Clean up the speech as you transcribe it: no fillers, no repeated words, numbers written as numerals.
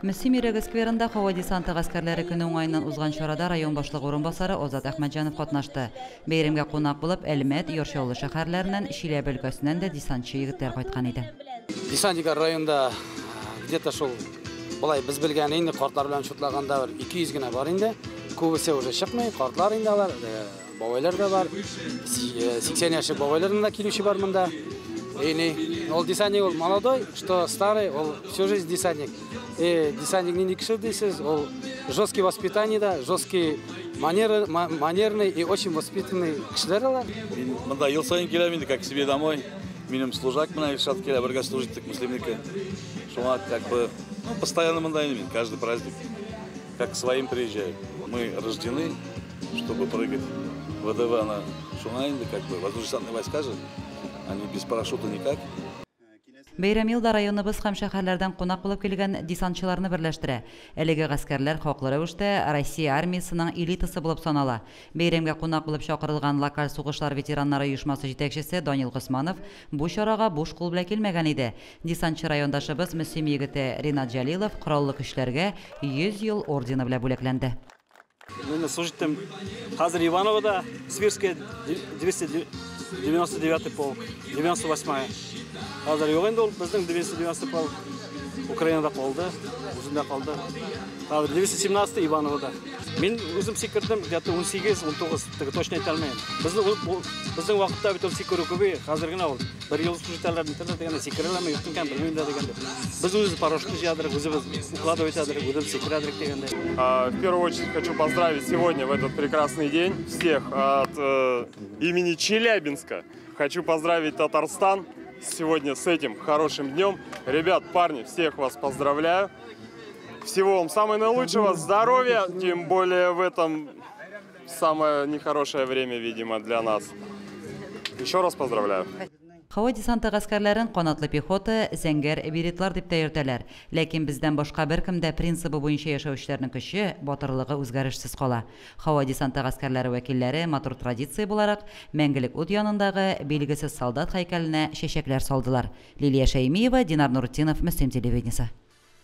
Мөслим йөрәге скверында һава десанты гаскәрләре көне уңаеннан узган чарада район башлыгы урынбасары Азат Әхмәтҗанов катнашты. Бәйрәмгә кунак булып Әлмәт, Яр Чаллы шәһәрләреннән, Чиләбе өлкәсеннән дә десантчы егетләр кайткан иде. Десантниклар районда где-то шул болай без белгән инде картлар белән шутлаганда бер 200 генә бар инде. Күбесе уже чыкмый, картлар инде алар, бабайлар да бар. 80 яшьлек бабайлардан да килүче бар монда. И ул десантник ул молодой, что старый, ул всю жизнь десантник. И десантник нинди кеше дисез, ул жесткий воспитание да, жесткий манеры, манерный и очень воспитанный кешеләр алар. Мин монда ел саен киләм инде, как к себе домой. Минем служак менә Илшат килә, бергә служить иттек Мөслимнеке. Шуңа как бы, ну, постоянно монда инде мин, каждый праздник. Как к своим приезжаю. Мы рождены, чтобы прыгать. ВДВ, она шуңа инде, как бы, воздушно-десантные войска же, они без парашюта никак. Бәйрәм елда районыбыз һәм шәһәрләрдән кунак булып килгән десантчыларны берләштерә. Әлеге гаскәрләр хаклы рәвештә Россия армиясының элитасы булып санала. Бәйрәмгә кунак булып чакырылган локаль сугышлар ветераннары оешмасы җитәкчесе Данил Госманов бу чарага буш кул белән килмәгән иде. Десантчы райондашыбыз Мөслим егете Ринат Җәлилов кораллы көчләргә 100 ел ордены белән бүләкләнде. Мин служить иттем хәзер Ивановода, Свирская 299 полк, 98-я. Хәзер юк инде ул безнең 290 полк Украинада калды, үзендә калды. Хәзер 217 Ивановода. Мин үзем сикердем где-то 18-19, теге точно әйтә алмыйм. Безнең вакытта бит ул сикерү күбе, хәзер генә ул бер ел служить итәләр, нитәләр дигәндә сикерәләрме, юк икән, белмим дә дигәндә. Без үзебез парашютны җыядырык, үзебез укладывать итәдерек, үзебез сикерәдерек дигәндә. В первую очередь хочу поздравить сегодня в этот прекрасный день всех от имени Челябинска. Хочу поздравить Татарстан сегодня с этим хорошим днем. Ребят, парни, всех вас поздравляю. Всего вам самого наилучшего, здоровья, тем более в этом самое нехорошее время, видимо, для нас. Еще раз поздравляю. Һава десанты гаскәрләрен канатлы пехота, зәңгәр беретлар дип тә йөртәләр. Ләкин бездән башка беркем дә принцибы буенча яшәүчеләрнең көче, батырлыгы үзгәрешсез кала. Һава десанты гаскәрләре вәкилләре матур традиция буларак Мәңгелек ут янындагы билгесез солдат һәйкәленә чәчәкләр салдылар. Лилия Шәймиева, Динар Нуртдинов, Мөслим телевидениесе.